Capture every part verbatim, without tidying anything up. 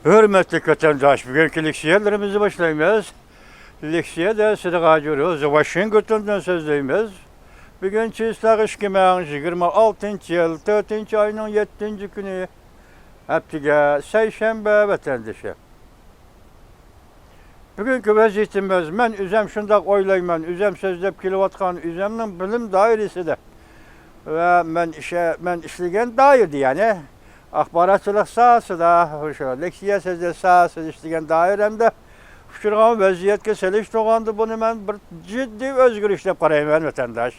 ھۆرمەتلىك ۋەتەنداش، بۈگۈنكى لېكسىيەلىرىمىزنى باشلايمىز. لېكسىيەدە سىدىق ھاجى روز ۋاشىنگتوندىن سۆزلەيمىز. بۈگۈن چىسلاق ئىككى مىڭ يىگىرمە ئالتىنچى يىل تۆتىنچى ئاينىڭ يەتتىنچى كۈنى، ھەپتىگە سەيشەنبە ۋەتەندىشى. بۈگۈنكى ۋەزىيىتىمىز، مەن ئۆزەم شۇنداق ئويلايمەن، ئۆزەم سۆزلەپ كېلىۋاتقان، ئۆزەمنىڭ بىلىم دائىرىسىدە ۋە مەن ئىشە-، مەن ئىشلىگەن دائىرىدە، يەنى ئاخباراتچىلىق ساھەسىدە، شۇ لېكسىيە سۆزلەش ساھەسىدە ئىشلىگەن دائىرەمدە ئۇچرىغان ۋەزىيەتكە سېلىشتۇرغاندا، بۇنى مەن بىر جىددىي ئۆزگىرىش دەپ قارايمەن، ۋەتەنداش.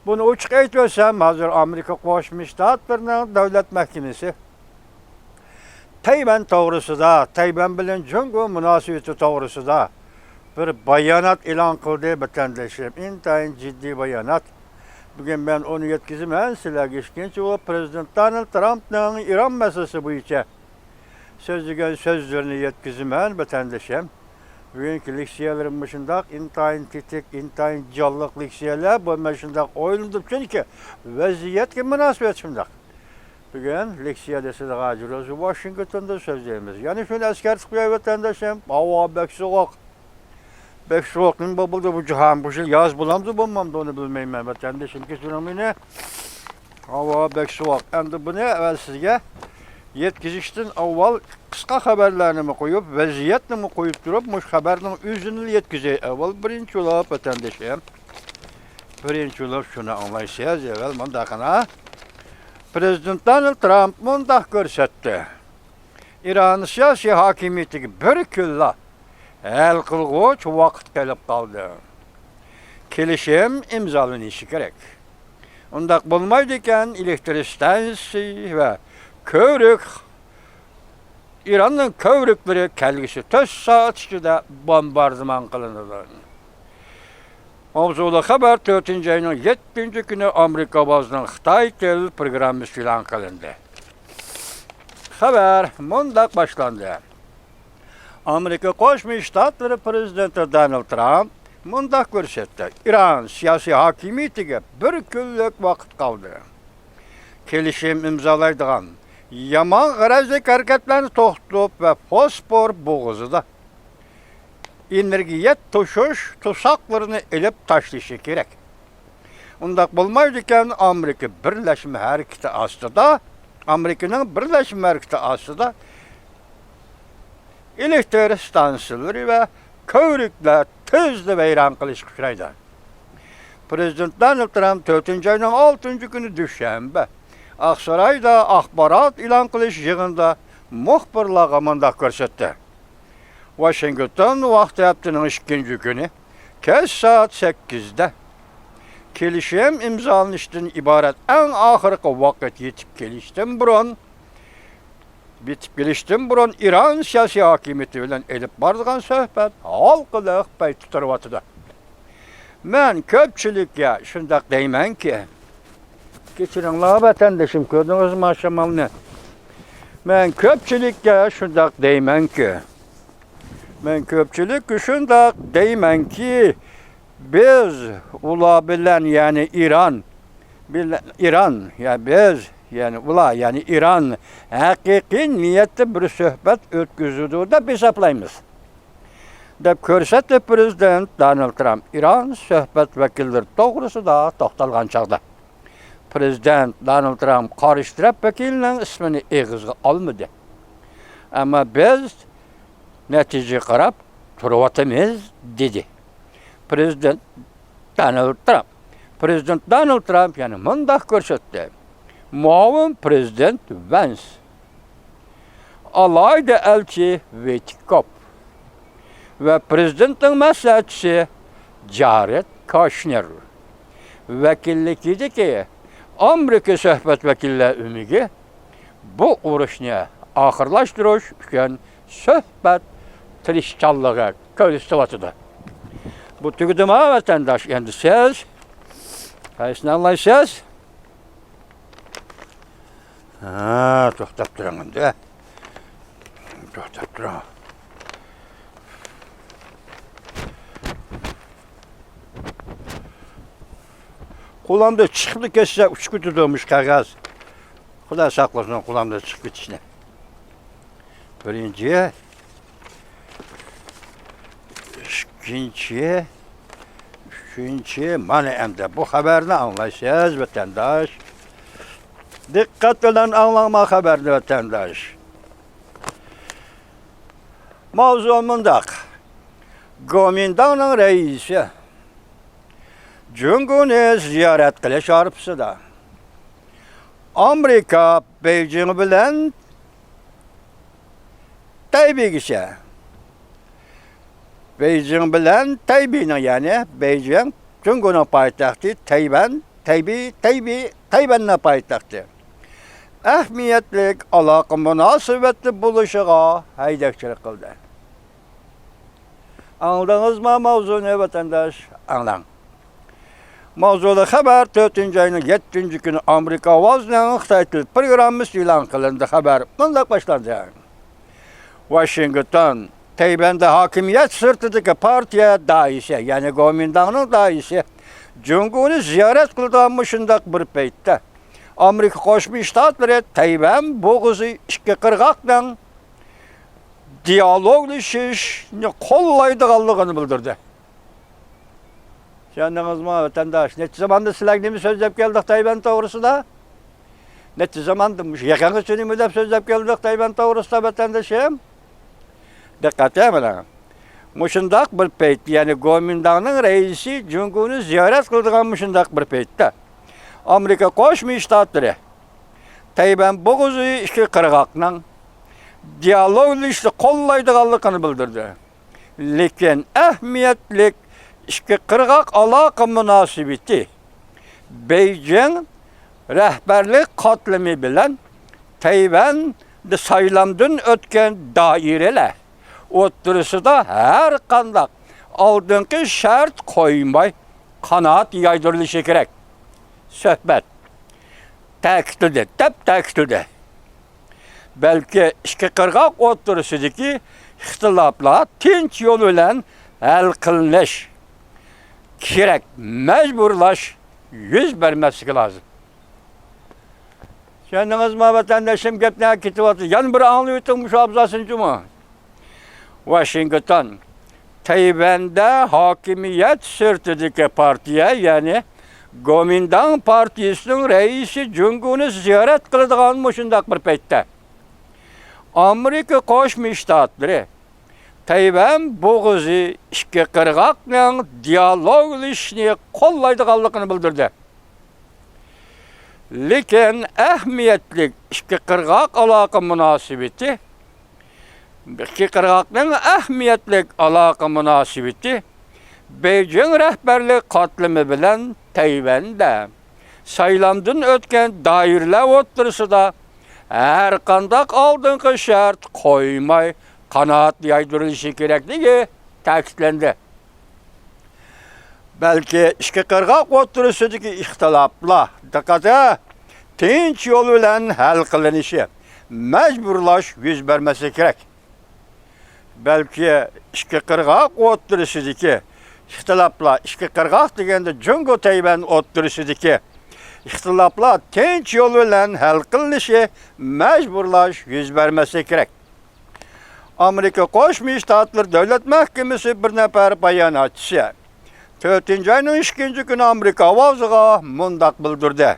بۇنى ئوچۇق ئېيتىۋەتسەم، ھازىر ئامېرىكا قوشما شتاتلىرىنىڭ دۆلەت مەھكىمىسى تەيۋەن توغرىسىدا، تەيۋەن بىلەن جۇڭگو مۇناسىۋىتى توغرىسىدا بىر بايانات ئېلان قىلدى، ۋەتەندىشىم. ئىنتايىن جىددىي بايانات. بۈگۈن مەن ئۇنى يەتكۈزىمەن سىلەرگە. ئىككىنچى بولۇپ، پىرېزىدېنت دونالد ترامپنىڭ ئىران مەسىلىسى بويىچە سۆزلىگەن سۆزلىرىنى يەتكۈزىمەن، ۋەتەندىشىم. بۈگۈنكى لېكسىيەلىرىم مۇشۇنداق، ئىنتايىن تېتىق، ئىنتايىن جانلىق لېكسىيەلەر. بۇ مەن شۇنداق ئويلىدىم، چۈنكى ۋەزىيەتكە مۇناسىۋەت شۇنداق. بۈگۈن لېكسىيەدە سىلەرگە ھازىر ۋاشىنگتوندا سۆزلەيمىز. يەنە شۇنى ئەسكەرتىپ قوياي، ۋەتەنداشلىرىم، ھاۋا بەك سوغۇق. بەك سوغۇق نېمە بولدى بۇ جاھان؟ بۇ يىل ياز بولامدۇ، بولمامدۇ، ئۇنى بىلمەيمەن، ۋەتەنداشلىرىم، كەچۈرۈڭ مېنى. ھاۋا بەك سوغۇق. ئەمدى بۇنى ئەۋەل سىزگە يەتكۈزۈشتىن ئاۋۋال قىسقا خەۋەرلەرنىمۇ قويۇپ، ۋەزىيەتنىمۇ قويۇپ تۇرۇپ، مۇشۇ خەۋەرنىڭ ئۆزىنى يەتكۈزەي ئەۋۋەل. بىرىنچى بولۇپ، ۋەتەنداشلىرىم، بىرىنچى بولۇپ شۇنى ئاڭلايسىز، ئەۋۋەل مۇنداقىنا. پىرېزىدېنت دونالد ترامپ مۇنداق كۆرسەتتى. ئىران سىياسىي ھاكىمىيىتىگە بىر كۈنلا ھەل قىلغۇچ ۋاقىت قېلىپ قالدى. كېلىشىم ئىمزالىنىشى كېرەك. ئۇنداق بولمايدىكەن، ئېلېكتر ئىستانسىسى ۋە كۆۋرۈك، ئىراننىڭ كۆۋرۈكلىرى كەلگۈسى تۆت سائەت ئىچىدە بومباردىمان قىلىنىدۇ. ماۋزۇلۇق خەۋەر تۆتىنچى ئاينىڭ يەتتىنچى كۈنى ئامېرىكا ئاۋازىنىڭ خىتاي تىل پروگراممىسى ئېلان قىلىندى. خەۋەر مۇنداق باشلاندى. ئامېرىكا قوشما شتاتلىرى پىرېزىدېنتى دونالد ترامپ مۇنداق كۆرسەتتى: ئىران سىياسىي ھاكىمىيىتىگە بىر كۈنلۈك ۋاقىت قالدى. كېلىشىم ئىمزالايدىغان، يامان غەرەزلىك ھەرىكەتلەرنى توختىتىپ ۋە فوسفور بوغۇزىدا ئېنېرگىيە توشۇش توساقلىرىنى ئېلىپ تاشلىشى كېرەك. ئۇنداق بولمايدىكەن، ئامېرىكا بىرلەشمە ھەرىكىتى ئاستىدا، ئامېرىكىنىڭ بىرلەشمە ھەرىكىتى ئاستىدا ئېلېكتر ئىستانسىلىرى ۋە كۆۋرۈكلەر تېزلا ۋەيران قىلىشقا ئۇچرايدۇ. پىرېزىدېنت دونالد ترامپ تۆتىنچى ئاينىڭ ئالتىنچى كۈنى دۈشەنبە ئاقسارايدا ئاخبارات ئېلان قىلىش يىغىنىدا مۇخبىرلارغا مۇنداق كۆرسەتتى. ۋاشىنگتون ۋاقتى ھەپتىنىڭ ئىككىنچى كۈنى كەچ سائەت سەككىزدە كېلىشىم ئىمزالىنىشتىن ئىبارەت ئەڭ ئاخىرقى ۋاقىت يېتىپ كېلىشتىن بۇرۇن، يېتىپ كېلىشتىن بۇرۇن ئىران سىياسىي ھاكىمىيىتى بىلەن ئېلىپ بارىدىغان سۆھبەت ھالقىلىق پەيتتە تۇرۇۋاتىدۇ. مەن كۆپچىلىككە شۇنداق دەيمەنكى، كەچۈرۈڭلار ۋەتەندىشىم، كۆردىڭىزمۇ شامالنى؟ مەن كۆپچىلىككە شۇنداق دەيمەنكى، مەن كۆپچىلىككە شۇنداق دەيمەنكى، بىز ئۇلار بىلەن، يەنى ئىران بىلەن، ئىران، يا بىز، يەنى ئۇلار، يەنى ئىران ھەقىقىي نىيەتتە بىر سۆھبەت ئۆتكۈزىدۇ دەپ ھېسابلايمىز، دەپ كۆرسەتتى پىرېزىدېنت دونالد ترامپ ئىران سۆھبەت ۋەكىللىرى توغرىسىدا توختالغان چاغدا. پىرېزىدېنت دونالد ترامپ قارشى تەرەپ ۋەكىلىنىڭ ئىسمىنى ئېغىزغا ئالمىدى. ئەمما بىز نەتىجىگە قاراپ تۇرۇۋاتىمىز، دېدى پىرېزىدېنت دونالد ترامپ. پىرېزىدېنت دونالد ترامپ يەنە مۇنداق كۆرسەتتى: مۇئاۋىن پىرېزىدېنت ۋەنس، ئالاھىدە ئەلچى ۋىتكوف ۋە پىرېزىدېنتنىڭ مەسلىھەتچىسى جارېد كاشنېر ۋەكىللىكىدىكى ئامېرىكا سۆھبەت ۋەكىللەر ئۆمىكى بۇ ئۇرۇشنى ئاخىرلاشتۇرۇش ئۈچۈن سۆھبەت تىرىشچانلىقى كۆرسىتىۋاتىدۇ. بۇ تۈگىدىما، ۋەتەنداش؟ ئەمدى سىز قايسىنى ئاڭلايسىز؟ ھە، توختاپ تۇرۇڭ ئەمدى. توختاپ تۇرۇڭ. قولۇمدا چىقىپلا كەتسە ئۇچۇپ كېتىدۇ مۇشۇ قەغەز. خۇدا ساقلىسۇن قولۇمدا چىقىپ كېتىشنى. بىرىنچى، ئىككىنچى، ئۈچىنچى، مانا ئەمدى بۇ خەۋەرنى ئاڭلايسىز، ۋەتەنداش. دىققەت بىلەن ئاڭلاڭ ما خەۋەرنى، ۋەتەنداش. ماۋزۇ مۇنداق. گومىنداڭنىڭ رەئىسى جۇڭگونى زىيارەت قىلىش ھارپىسىدا ئامېرىكا بېيجىڭ بىلەن تەيبېيگىچە، بېيجىڭ بىلەن تەيبېينىڭ، يەنى بېيجىڭ جۇڭگونىڭ پايتەختى، تەيۋەن، تەيبېي، تەيبېي، تەيۋەننىڭ پايتەختى، ئەھمىيەتلىك ئالاقە مۇناسىۋەتلىك بولۇشىغا ھەيدەكچىلىك قىلدى. ئاڭلىدىڭىزما ماۋزۇنى، ۋەتەنداش؟ ئاڭلاڭ. ماۋزۇلۇق خەۋەر تۆتىنچى ئاينىڭ يەتتىنچى كۈنى ئامېرىكا ئاۋازىنىڭ خىتاي تىل پروگراممىسىدا ئېلان قىلىندى. خەۋەر مۇنداق باشلاندى. ۋاشىنگتون، تەيۋەندە ھاكىمىيەت سىرتىدىكى پارتىيە دائىرىسى، يەنى گومىنداڭنىڭ دائىرىسى جۇڭگونى زىيارەت قىلىدىغان مۇشۇنداق بىر پەيتتە، ئامېرىكا قوشما شتاتلىرى تەيۋەن بوغۇزى ئىككى قىرغاقنىڭ دىيالوگلىشىشنى قوللايدىغانلىقىنى بىلدۈردى. چۈشەندىڭىزمۇ، ۋەتەنداش؟ نەچچە زاماندا سىلەرگە نېمە سۆزلەپ كەلدۇق تەيۋەن توغرىسىدا؟ نەچچە زاماندا مۇشۇ يېقىنغىچە نېمە دەپ سۆزلەپ كەلدۇق تەيۋەن توغرىسىدا، ۋەتەندىشىم؟ دىققەت، ھە، مانا. مۇشۇنداق بىر پەيت، يەنى گومىنداڭنىڭ رەئىسى جۇڭگونى زىيارەت قىلىدىغان مۇشۇنداق بىر پەيتتە، ئامېرىكا قوشما شتاتلىرى تەيۋەن بوغۇزى ئىككى قىرغاقنىڭ دىيالوگلىشىشنى قوللايدىغانلىقىنى بىلدۈردى. لېكىن ئەھمىيەتلىك ئىككى قىرغاق ئالاقە مۇناسىۋىتى بېيجىڭ رەھبەرلىك قاتلىمى بىلەن تەيۋەندە سايلامدىن ئۆتكەن دائىرىلەر ئوتتۇرىسىدا ھەر قانداق ئالدىنقى شەرت قويماي قانات يايدۇرۇلۇشى كېرەك. سۆھبەت تەكىتلىدى، دەپ تەكىتلىدى. بەلكى ئىككى قىرغاق ئوتتۇرىسىدىكى ئىختىلاپلار تىنچ يول بىلەن ھەل قىلىنىش كېرەك، مەجبۇرلاش يۈز بەرمەسلىكى لازىم. چۈشەندىڭىزمۇ، ۋەتەنداشلىرىم؟ گەپ نەگە كېتىۋاتىدۇ؟ يەنە بىر ئاڭلىۋېتىڭ مۇشۇ ئابزاسىنى جۇمۇ. ۋاشىنگتون، تەيۋەندە ھاكىمىيەت سىرتىدىكى پارتىيە، يەنى گومىنداڭ پارتىيىسىنىڭ رەئىسى جۇڭگونى زىيارەت قىلىدىغان مۇشۇنداق بىر پەيتتە، ئامېرىكا قوشما شتاتلىرى تەيۋەن بوغۇزى ئىككى قىرغاقنىڭ دىيالوگلىشىشنى قوللايدىغانلىقىنى بىلدۈردى. لېكىن ئەھمىيەتلىك ئىككى قىرغاق ئالاقە مۇناسىۋىتى، ئىككى قىرغاقنىڭ ئەھمىيەتلىك ئالاقە مۇناسىۋىتى بېيجىڭ رەھبەرلىك قاتلىمى بىلەن تەيۋەندە سايلامدىن ئۆتكەن دائىرىلەر ئوتتۇرىسىدا ھەر قانداق ئالدىنقى شەرت قويماي قانات يايدۇرۇلۇشى كېرەكلىكى تەكىتلەندى. بەلكى ئىككى قىرغاق ئوتتۇرىسىدىكى ئىختىلاپلار، دىققەت، تىنچ يول بىلەن ھەل قىلىنىشى، مەجبۇرلاش يۈز بەرمەسلىكى كېرەك. بەلكى ئىككى قىرغاق ئوتتۇرىسىدىكى ئىختىلاپلار، ئىككى قىرغاق دېگەندە جۇڭگو تەيۋەن ئوتتۇرىسىدىكى ئىختىلاپلار تىنچ يول بىلەن ھەل قىلىنىشى، مەجبۇرلاش يۈز بەرمەسلىكى كېرەك. ئامېرىكا قوشما شتاتلىرى دۆلەت مەھكىمىسى بىر نەپەر باياناتچىسى تۆتىنچى ئاينىڭ ئىككىنچى كۈنى ئامېرىكا ئاۋازىغا مۇنداق بىلدۈردى: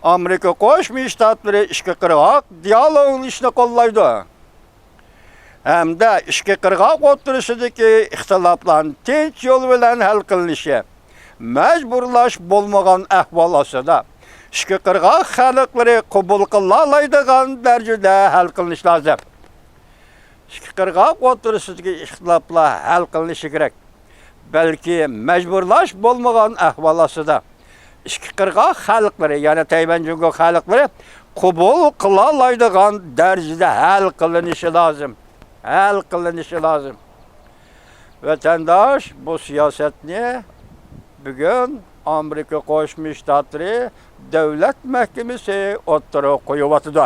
ئامېرىكا قوشما شتاتلىرى ئىككى قىرغاق دىيالوگلىشىشنى قوللايدۇ ھەمدە ئىككى قىرغاق ئوتتۇرىسىدىكى ئىختىلاپلارنى تىنچ يول بىلەن ھەل قىلىنىشى، مەجبۇرلاش بولمىغان ئەھۋال ئاستىدا، ئىككى قىرغاق خەلقلىرى قوبۇل قىلالايدىغان دەرىجىدە ھەل قىلىنىشى لازىم. ئىككى قىرغاق ئوتتۇرىسىدىكى ئىختىلاپلار ھەل قىلىنىشى كېرەك. بەلكى مەجبۇرلاش بولمىغان ئەھۋال ئاستىدا، ئىككى قىرغاق خەلقلىرى، يەنى تەيۋەن جۇڭگو خەلقلىرى قوبۇل قىلالايدىغان دەرىجىدە ھەل قىلىنىشى لازىم. ھەل قىلىنىشى لازىم. ۋەتەنداش، بۇ سىياسەتنى بۈگۈن ئامېرىكا قوشما شتاتلىرى دۆلەت مەھكىمىسى ئوتتۇرىغا قويۇۋاتىدۇ.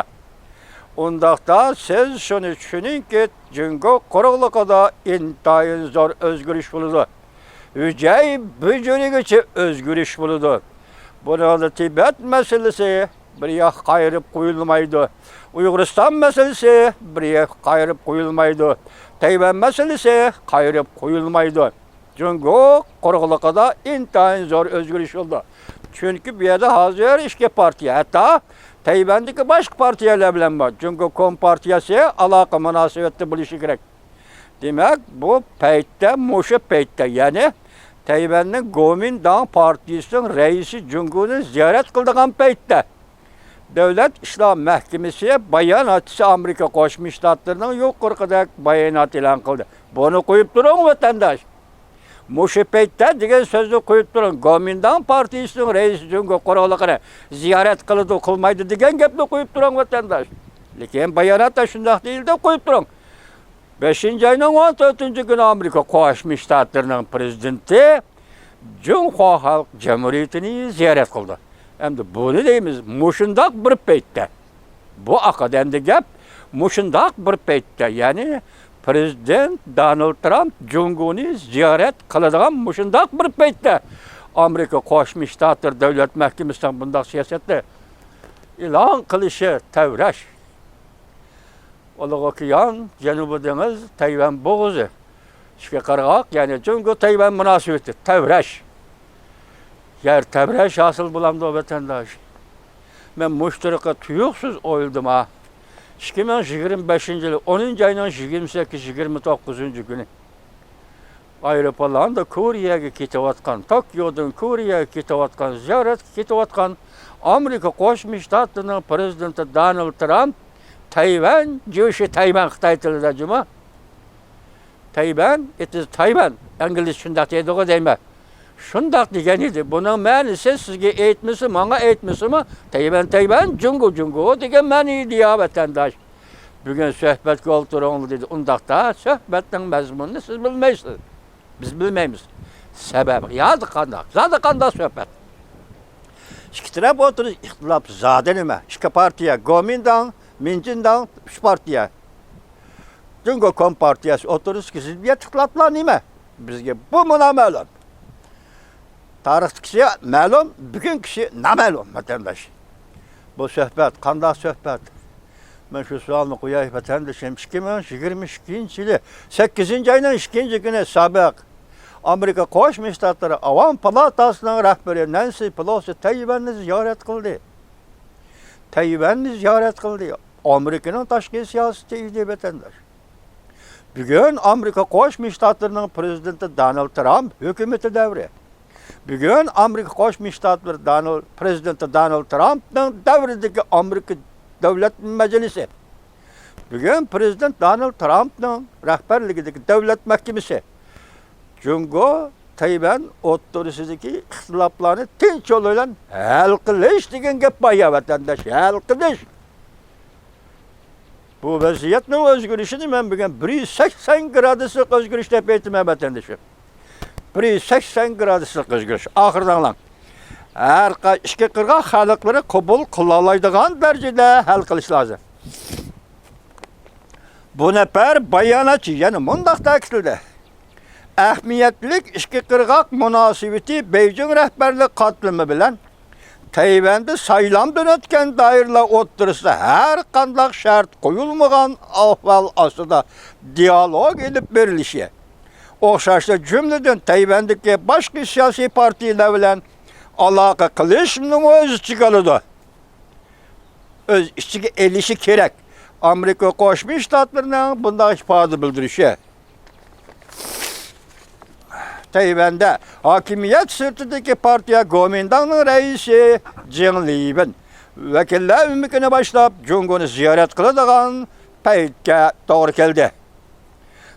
ئۇنداقتا سىز شۇنى چۈشىنىڭكى، جۇڭگو قۇرۇقلۇقىدا ئىنتايىن زور ئۆزگىرىش بولىدۇ. ھۈجەي بۇجۇرىغىچە ئۆزگىرىش بولىدۇ. بۇنىڭدا تىبەت مەسىلىسى بىر ياققا قايرىپ قويۇلمايدۇ. ئۇيغۇرىستان مەسىلىسى بىر ياققا قايرىپ قويۇلمايدۇ. تەيۋەن مەسىلىسى قايرىپ قويۇلمايدۇ. جۇڭگو قۇرۇقلۇقىدا ئىنتايىن زور ئۆزگىرىش بولدى. چۈنكى بۇ يەردە ھازىر ئىككى پارتىيە، ھەتتا تەيۋەندىكى باشقا پارتىيەلەر بىلەنمۇ جۇڭگو كومپارتىيەسى ئالاقە مۇناسىۋەتتە بولۇشى كېرەك. دېمەك، بۇ پەيتتە، مۇشۇ پەيتتە، يەنى تەيۋەننىڭ گومىنداڭ پارتىيىسىنىڭ رەئىسى جۇڭگونى زىيارەت قىلىدىغان پەيتتە، دۆلەت ئىشلار مەھكىمىسى باياناتچىسى ئامېرىكا قوشما شتاتلىرىنىڭ يۇقىرىقىدەك بايانات ئېلان قىلدى. بۇنى قويۇپ تۇرۇڭ، ۋەتەنداش. مۇشۇ پەيتتە دېگەن سۆزنى قويۇپ تۇرۇڭ. گومىنداڭ پارتىيىسىنىڭ رەئىسى جۇڭگو قۇرۇقلۇقىنى زىيارەت قىلىدۇ، قىلمايدۇ دېگەن گەپنى قويۇپ تۇرۇڭ، ۋەتەنداش. لېكىن باياناتتا شۇنداق دېيىلدى، قويۇپ تۇرۇڭ. بەشىنچى ئاينىڭ ئون تۆتىنچى كۈنى ئامېرىكا قوشما شتاتلىرىنىڭ پرېزىدېنتى جۇڭخۇا خەلق جۇمھۇرىيىتىنى زىيارەت قىلدى. ئەمدى بۇنى دەيمىز، مۇشۇنداق بىر پەيتتە، بۇ ئاقىدەمدە گەپ، مۇشۇنداق بىر پەيتتە، يەنى پرېزىدېنت دونالد ترامپ جۇڭگونى زىيارەت قىلىدىغان مۇشۇنداق بىر پەيتتە ئامېرىكا قوشما شتاتلىرى دۆلەت مەھكىمىسىنىڭ بۇنداق سىياسەتنى ئېلان قىلىشى تەۋرەش. ئۇلۇغ ئوكيان، جەنۇبىي دېڭىز، تەيۋەن بوغۇزى، ئىككى قىرغاق، يەنى جۇڭگو تەيۋەن مۇناسىۋىتى تەۋرەش. يەر تەۋرەش ھاسىل بولامدۇ، ۋەتەنداش؟ مەن مۇشۇ تۇرقى تۇيۇقسىز ئويلىدىم ھا. ئىككى مىڭ يىگىرمە بەشىنچى يىلى ئونىنچى ئاينىڭ يىگىرمە سەككىز، يىگىرمە توققۇزىنچى كۈنى ئايروپىلاندا كورېيەگە كېتىۋاتقان، توكيودىن كورېيەگە كېتىۋاتقان، زىيارەتكە كېتىۋاتقان ئامېرىكا قوشما شتاتلىرىنىڭ پرېزىدېنتى دونالد ترامپ تەيۋەن، جۈشى تەيۋەن، خىتاي تىلىدا جۇمۇ. تەيۋەن، it is Taiwan. ئىنگلىز شۇنداق دەيدىغۇ دەيمەن. شۇنداق دېگەن ئىدى. بۇنىڭ مەنىسى سىزگە ئېيتمىسا، ماڭا ئېيتمىسىمۇ، تەيۋەن، تەيۋەن، جۇڭگو، جۇڭگو دېگەن مەنە ئىدى يا، ۋەتەنداش. بۈگۈن سۆھبەتكە ئولتۇرۇڭلار دېدى. ئۇنداقتا سۆھبەتنىڭ مەزمۇنىنى سىز بىلمەيسىز. بىز بىلمەيمىز. سەۋەبى يادا قانداق، زادى قانداق سۆھبەت. ئىككى تەرەپ ئوتتۇرىسىدا ئىختىلاپ زادى نېمە؟ ئىككى پارتىيە، گومىنداڭ، مىنجىنداڭ، ئۈچ پارتىيە. جۇڭگو كومپارتىيەسى ئوتتۇرىسىدىكى زىددىيەت، ئىختىلاپلار نېمە؟ بىزگە بۇمۇ نامەلۇم. تارىختىكىسى مەلۇم، بۈگۈنكىسى نامەلۇم، ۋەتەنداش. بۇ سۆھبەت قانداق سۆھبەت؟ مەن شۇ سوئالنى قوياي، ۋەتەندىشىم. ئىككى مىڭ يىگىرمە ئىككىنچى يىلى سەككىزىنچى ئاينىڭ ئىككىنچى كۈنى سابىق ئامېرىكا قوشما شتاتلىرى ئاۋام پالاتاسىنىڭ رەھبىرى نەنسى پېلوسى تەيۋەننى زىيارەت قىلدى. تەيۋەننى زىيارەت قىلدى. ئامېرىكىنىڭ تاشقى سىياسىتى ئىدى، ۋەتەنداش. بۈگۈن ئامېرىكا قوشما شتاتلىرىنىڭ پرېزىدېنتى دونالد ترامپ ھۆكۈمىتى دەۋرى. بۈگۈن ئامېرىكا قوشما شتاتلىرى دونالد، پرېزىدېنتى دونالد ترامپنىڭ دەۋرىدىكى ئامېرىكا دۆلەت مەجلىسى. بۈگۈن پرېزىدېنت دونالد ترامپنىڭ رەھبەرلىكىدىكى دۆلەت مەھكىمىسى. جۇڭگو تەيۋەن ئوتتۇرىسىدىكى ئىختىلاپلارنى تىنچ يول بىلەن ھەل قىلىش دېگەن گەپ بار يا، ۋەتەنداش، ھەل قىلىش. بۇ ۋەزىيەتنىڭ ئۆزگىرىشىنى مەن بۈگۈن بىر يۈز سەكسەن گرادۇسلۇق ئۆزگىرىش دەپ ئېيتىمەن، ۋەتەندىشىم. بىر يۈز سەكسەن گرادۇسلۇق ئۆزگىرىش. ئاخىرىدا ئاڭلاڭ. ھەر قا-، ئىككى قىرغاق خەلقلىرى قوبۇل قىلالايدىغان دەرىجىدە ھەل قىلىش لازىم. بۇ نەپەر باياناتچى يەنە مۇنداق تەكىتلىدى. ئەھمىيەتلىك ئىككى قىرغاق مۇناسىۋىتى بېيجىڭ رەھبەرلىك قاتلىمى بىلەن تەيۋەندە سايلاندىن ئۆتكەن دائىرىلەر ئوتتۇرىسىدا ھەر قانداق شەرت قويۇلمىغان ئەھۋال ئاستىدا دىئالوگ ئېلىپ بېرىلىشى، ئوخشاشلا جۈملىدىن تەيۋەندىكى باشقا سىياسىي پارتىيىلەر بىلەن ئالاقە قىلىشنىمۇ ئۆز ئىچىگە ئالىدۇ. ئۆز ئىچىگە ئېلىشى كېرەك. ئامېرىكا قوشما شتاتلىرىنىڭ بۇنداق ئىپادە بىلدۈرۈشى. تەيۋەندە ھاكىمىيەت سىرتىدىكى پارتىيە گومىنداڭنىڭ رەئىسى جېڭ لىۋېن ۋەكىللەر ئۆمىكىنى باشلاپ، جۇڭگونى زىيارەت قىلىدىغان پەيتكە توغرا كەلدى.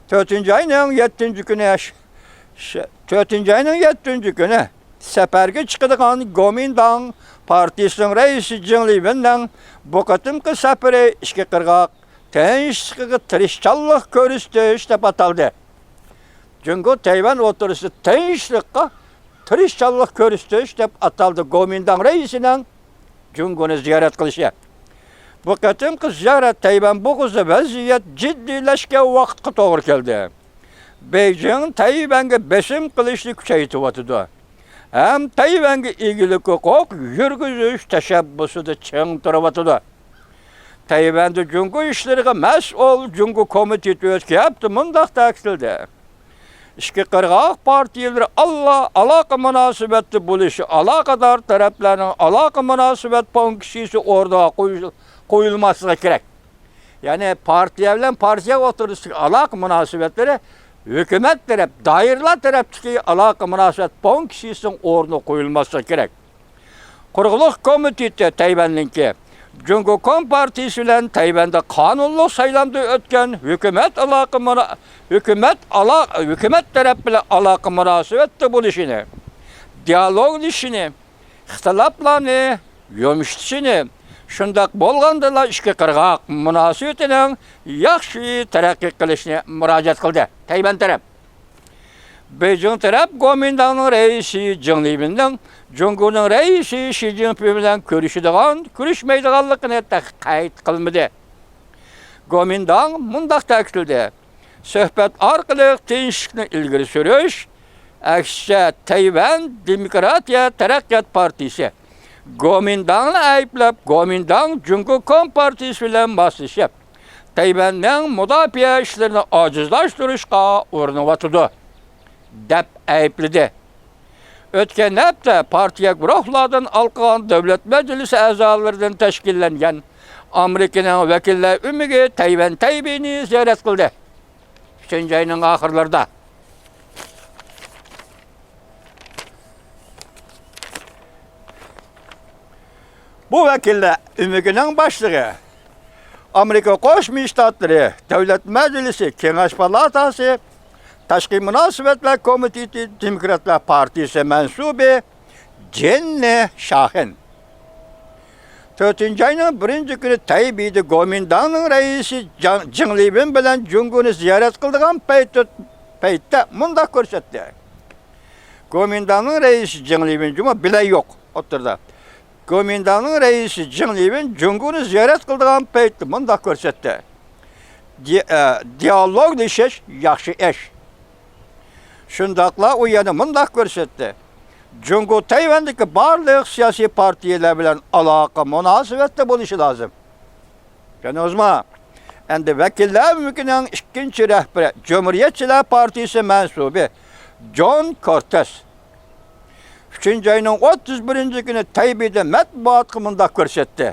تۆتىنچى ئاينىڭ يەتتىنچى كۈنى، ش-، ش-، تۆتىنچى ئاينىڭ يەتتىنچى كۈنى سەپەرگە چىقىدىغان گومىنداڭ پارتىيىسىنىڭ رەئىسى جېڭ لىۋېننىڭ بۇ قېتىمقى سەپىرى ئىككى قىرغاق تىنچلىقىغا تىرىشچانلىق كۆرسىتىش دەپ ئاتالدى. جۇڭگو تەيۋەن ئوتتۇرىسىدا تىنچلىققا تىرىشچانلىق كۆرسىتىش دەپ ئاتالدى گومىنداڭ رەئىسىنىڭ جۇڭگونى زىيارەت قىلىشى. بۇ قېتىمقى زىيارەت تەيۋەن بوغۇزى ۋەزىيەت جىددىيلەشكەن ۋاقىتقا توغرا كەلدى. بېيجىڭ تەيۋەنگە بېسىم قىلىشنى كۈچەيتىۋاتىدۇ. ھەم تەيۋەنگە ئىگىلىك ھوقۇق يۈرگۈزۈش تەشەببۇسىدا چىڭ تۇرۇۋاتىدۇ. تەيۋەندە جۇڭگو ئىشلىرىغا مەسئۇل جۇڭگو كومىتېتى ئۆتكەن ھەپتە مۇنداق تەكىتلىدى: ئىككى قىرغاق پارتىيەلىرى ئاللا ئالاقە مۇناسىۋەتتە بولۇشى ئالاقىدار تەرەپلەرنىڭ ئالاقە مۇناسىۋەت پونكىتى ئورنىغا قويۇل-، قويۇلماسلىقى كېرەك. يەنى پارتىيە بىلەن پارتىيە ئوتتۇرىسىدىكى ئالاقە مۇناسىۋەتلىرى ھۆكۈمەت تەرەپ، دائىرىلەر تەرەپتىكى ئالاقە مۇناسىۋەت پونكىتىنىڭ ئورنىغا قويۇلماسلىقى كېرەك. قۇرۇقلۇق كومىتېتى تەيۋەننىڭكى جۇڭگو كومپارتىيىسى بىلەن تەيۋەندە قانۇنلۇق سايلامدا ئۆتكەن ھۆكۈمەت ئالاقە مۇنا-، ھۆكۈمەت ئالا-، ھۆكۈمەت تەرەپ بىلەن ئالاقە مۇناسىۋەتتە بولۇشىنى، دىئالوگلىشىشىنى، ئىختىلاپلارنى يۇمشىتىشىنى، شۇنداق بولغاندىلا ئىككى قىرغاق مۇناسىۋىتىنىڭ ياخشى تەرەققىي قىلىشىنى مۇراجىئەت قىلدى. تەيۋەن تەرەپ. بېيجىڭ تەرەپ گومىنداڭنىڭ رەئىسى جېڭ لىۋېننىڭ جۇڭگونىڭ رەئىسى شى جىنپىڭ بىلەن كۆرۈشىدىغان، كۆرۈشمەيدىغانلىقىنى تېخى قەيت قىلمىدى. گومىنداڭ مۇنداق تەكىتلىدى: سۆھبەت ئارقىلىق تىنچلىقنى ئىلگىرى سۈرۈش، ئەكسىچە، تەيۋەن دېموكراتىيە تەرەققىيات پارتىيىسى گومىنداڭنى ئەيىبلەپ، گومىنداڭ جۇڭگو كومپارتىيىسى بىلەن ماسلىشىپ، تەيۋەننىڭ مۇداپىئە ئىشلىرىنى ئاجىزلاشتۇرۇشقا ئۇرۇنۇۋاتىدۇ، دەپ ئەيىبلىدى. ئۆتكەن ھەپتە پارتىيە گۇرۇھلاردىن ھالقىغان دۆلەت مەجلىسى ئەزالىرىدىن تەشكىللەنگەن ئامېرىكىنىڭ ۋەكىللەر ئۆمىكى تەيۋەن تەيبېينى زىيارەت قىلدى. ئۈچىنچى ئاينىڭ ئاخىرلىرىدا. بۇ ۋەكىللەر ئۆمىكىنىڭ باشلىقى، ئامېرىكا قوشما شتاتلىرى دۆلەت مەجلىسى كېڭەش پالاتاسى تاشقى مۇناسىۋەتلەر كومىتېتى دېموكراتلار پارتىيىسى مەنسۇبى جېننى شاخىن. تۆتىنچى ئاينىڭ بىرىنچى كۈنى تەيبېيدە گومىنداڭنىڭ رەئىسى جاڭ-، جېڭ لىۋېن بىلەن جۇڭگونى زىيارەت قىلىدىغان پەيتتە، پەيتتە مۇنداق كۆرسەتتى. گومىنداڭنىڭ رەئىسى جېڭ لىۋېن جۇما بىلەن يوق ئوتتۇرىدا. گومىنداڭنىڭ رەئىسى جېڭ لىۋېن جۇڭگونى زىيارەت قىلىدىغان پەيتتە مۇنداق كۆرسەتتى. دى-، ئە، دىئالوگلىشىش ياخشى ئىش. شۇنداقلا ئۇ يەنە مۇنداق كۆرسەتتى. جۇڭگو تەيۋەندىكى بارلىق سىياسىي پارتىيەلەر بىلەن ئالاقە مۇناسىۋەتتە بولۇشى لازىم. جانىڭىزما؟ ئەمدى ۋەكىللەر ئۆمىكىنىڭ ئىككىنچى رەھبىرى، جۇمھۇرىيەتچىلەر پارتىيىسى مەنسۇبى جون كورتېس ئۈچىنچى ئاينىڭ ئوتتۇز بىرىنچى كۈنى تەيبېيدە مەتبۇئاتقا مۇنداق كۆرسەتتى: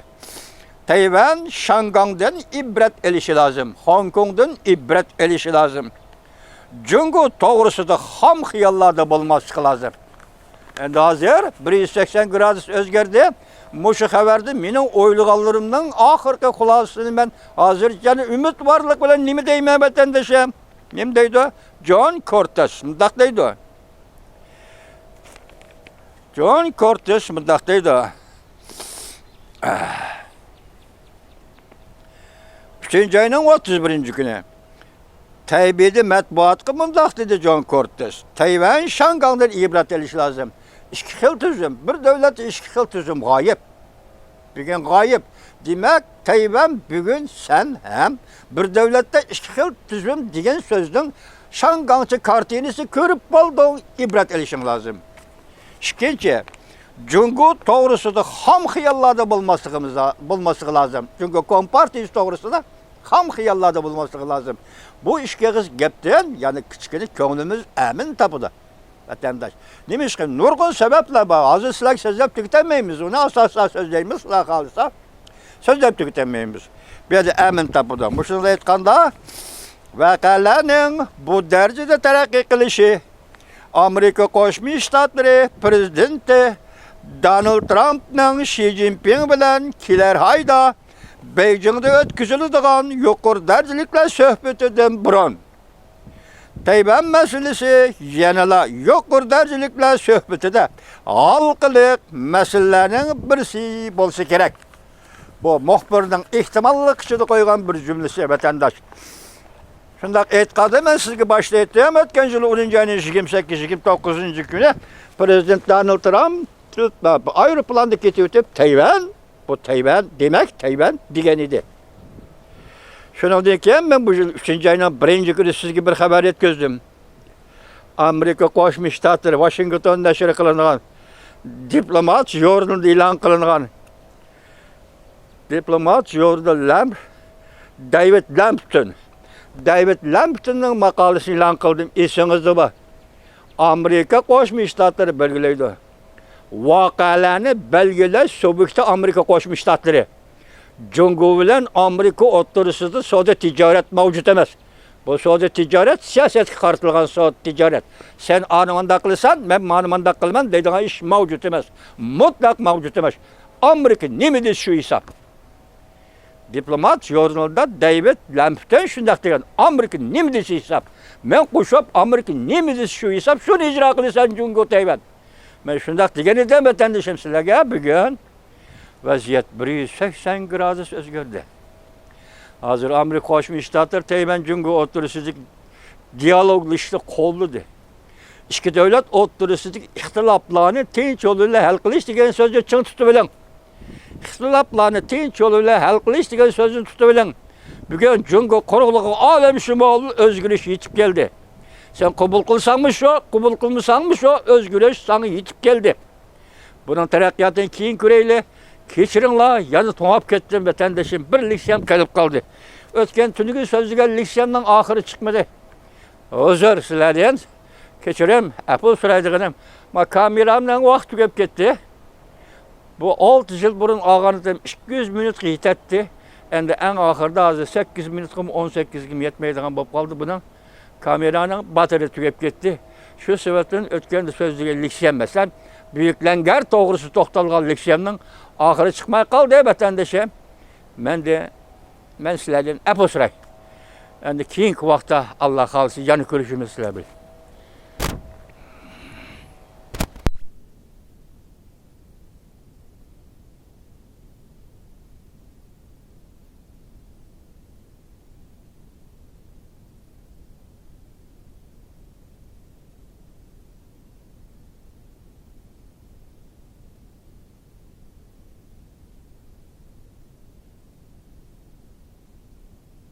تەيۋەن شياڭگاڭدىن ئىبرەت ئېلىشى لازىم، خوڭكوڭدىن ئىبرەت ئېلىشى لازىم. جۇڭگو توغرىسىدا خام خىياللاردا بولماسلىقى لازىم. ئەمدى ھازىر بىر يۈز سەكسەن گرادۇس ئۆزگەردى. مۇشۇ خەۋەردىن مېنىڭ ئويلىغانلىرىمنىڭ ئاخىرقى خۇلاسىسىنى مەن ھازىر يەنە ئۈمىدۋارلىق بىلەن نېمە دەيمەن، ۋەتەندىشىم؟ نېمە دەيدۇ؟ جون كورتېس مۇنداق دەيدۇ. جون كورتېس مۇنداق دەيدۇ. ئۈچىنچى ئاينىڭ ئوتتۇز بىرىنچى كۈنى تەيبېيدە مەتبۇئاتقا مۇنداق دېدى جون كورتېس: تەيۋەن شياڭگاڭدىن ئىبرەت ئېلىشى لازىم. ئىككى خىل تۈزۈم، بىر دۆلەتتە ئىككى خىل تۈزۈم غايىب. بۈگۈن غايىب. دېمەك، تەيۋەن بۈگۈن سەن ھەم بىر دۆلەتتە ئىككى خىل تۈزۈم دېگەن سۆزنىڭ شياڭگاڭچە كارتىنىسى كۆرۈپ بولدۇڭ، ئىبرەت ئېلىشىڭ لازىم. ئىككىنچى، جۇڭگو توغرىسىدا خام خىياللاردا بولماسلىقىمىز، بولماسلىقى لازىم. جۇڭگو كومپارتىيىسى توغرىسىدا خام خىياللاردا بولماسلىقى لازىم. بۇ ئىككى ئېغىز گەپتىن يەنە كىچىككىنە كۆڭلىمىز ئەمىن تاپىدۇ، ۋەتەنداش. نېمىشقا؟ نۇرغۇن سەۋەبلەر بار. ھازىر سىلەرگە سۆزلەپ تۈگىتەلمەيمىز. ئۇنى ئاساسلا سۆزلەيمىز، خۇدا خالىسا. سۆزلەپ تۈگىتەلمەيمىز. بۇ يەردە ئەمىن تاپىدۇ. مۇشۇنى ئېيتقاندا، ۋەقەلەرنىڭ بۇ دەرىجىدە تەرەققىي قىلىشى، ئامېرىكا قوشما شتاتلىرى پىرېزىدېنتى دونالد ترامپنىڭ شى جىنپىڭ بىلەن كېلەر ئايدا بېيجىڭدا ئۆتكۈزۈلىدىغان يۇقىرى دەرىجىلىكلەر سۆھبىتىدىن بۇرۇن، تەيۋەن مەسىلىسى يەنىلا يۇقىرى دەرىجىلىكلەر سۆھبىتىدە ھالقىلىق مەسىلىلەرنىڭ بىرسى بولسا كېرەك. بۇ مۇخبىرنىڭ ئېھتىماللىق ئىچىدە قويغان بىر جۈملىسى، ۋەتەنداش. شۇنداق ئېيتقاندا، مەن سىزگە باشتا ئېيتتىم، ئۆتكەن يىل ئونىنچى ئاينىڭ يىگىرمە سەككىز، يىگىرمە توققۇزىنچى كۈنى پىرېزىدېنت دونالد ترامپ ئايروپىلاندا كېتىۋېتىپ، تەيۋەن، بۇ تەيۋەن، دېمەك، تەيۋەن دېگەن ئىدى. شۇنىڭدىن كېيىن مەن بۇ يىل ئۈچىنچى ئاينىڭ بىرىنچى كۈنى سىزگە بىر خەۋەر يەتكۈزدۈم. ئامېرىكا قوشما شتاتلىرى، ۋاشىنگتون نەشرى قىلىنغان، دىپلومات ژۇرنىلىدا ئېلان قىلىنغان، دىپلومات ژۇرنىلى دەيۋىد لامپتون، دەيۋىد لامپتوننىڭ ماقالىسىنى ئېلان قىلدىم، ئېسىڭىزدە بار. ئامېرىكا قوشما شتاتلىرى بەلگىلەيدۇ. ۋەقەلەرنى بەلگىلەش سۇبيېكتى ئامېرىكا قوشما شتاتلىرى. جۇڭگو بىلەن ئامېرىكا ئوتتۇرىسىدا سودا تىجارەت مەۋجۇت ئەمەس. بۇ سودا تىجارەت سىياسەتكە قارىتىلغان سودا تىجارەت. سەن ئانى مانداق قىلىسەن، مەن مانى مانداق قىلىمەن دەيدىغان ئىش مەۋجۇت ئەمەس. مۇتلەق مەۋجۇت ئەمەس. ئامېرىكا نېمە دېسە شۇ ھېساب. دىپلومات ژۇرنىلىدا دەيۋىد لامپتون شۇنداق دېگەن، ئامېرىكا نېمە دېسە ھېساب. مەن قوشۇپ، ئامېرىكا نېمە دېسە شۇ ھېساب، شۇنى ئىجرا قىلىسەن جۇڭگو تەيۋەن. مەن شۇنداق دېگەن ئىدىم ۋەتەندىشىم سىلەرگە بۈگۈن. ۋەزىيەت بىر يۈز سەكسەن گرادۇس ئۆزگەردى. ھازىر ئامېرىكا قوشما شتاتلىرى تەيۋەن جۇڭگو ئوتتۇرىسىدىكى دىيالوگلىشىشنى قوللىدى. ئىككى دۆلەت ئوتتۇرىسىدىكى ئىختىلاپلارنى تىنچ يول بىلەن ھەل قىلىش دېگەن سۆزنى چىڭ تۇتۇۋېلىڭ. ئىختىلاپلارنى تىنچ يول بىلەن ھەل قىلىش دېگەن سۆزنى تۇتۇۋېلىڭ. بۈگۈن جۇڭگو قۇرۇقلۇقىغا ئالەمشۇمۇل ئۆزگىرىش يېتىپ كەلدى. سەن قوبۇل قىلساڭمۇ شۇ، قوبۇل قىلمىساڭمۇ شۇ، ئۆزگىرىش ساڭا يېتىپ كەلدى. بۇنىڭ تەرەققىياتىنى كېيىن كۆرەيلى. كەچۈرۈڭلار، يەنە توڭلاپ كەتتىم، ۋەتەندىشىم. بىر لېكسىيەم قېلىپ قالدى. ئۆتكەن تۈنۈگۈن سۆزلىگەن لېكسىيەمنىڭ ئاخىرى چىقمىدى. ئۆزۈر سىلەردىن كەچۈرۈم، ئەپۇ سورايدىغىنىم، ما كامېرامنىڭ ۋاقتى تۈگەپ كەتتى. بۇ ئالتە يىل بۇرۇن ئالغان ئىدىم، ئىككى يۈز مىنۇتقا يېتەتتى. ئەمدى ئەڭ ئاخىرىدا ھازىر سەككىز مىنۇتقىمۇ، ئون سەككىزگىمۇ يەتمەيدىغان بولۇپ قالدى بۇنىڭ. كامېرانىڭ باتىرى تۈگەپ كەتتى. شۇ سەۋەبتىن ئۆتكەندە سۆزلىگەن لېكسىيەم، مەسىلەن، بۈيۈك لەڭگەر توغرىسىدا توختالغان لېكسىيەمنىڭ ئاخىرى چىقماي قالدى، ۋەتەندىشىم. مەندە، مەن سىلەردىن ئەپۇ سوراي. ئەمدى كېيىنكى ۋاقىتتا، ئاللا خالىسا، يەنە كۆرۈشىمىز سىلەر بىلەن.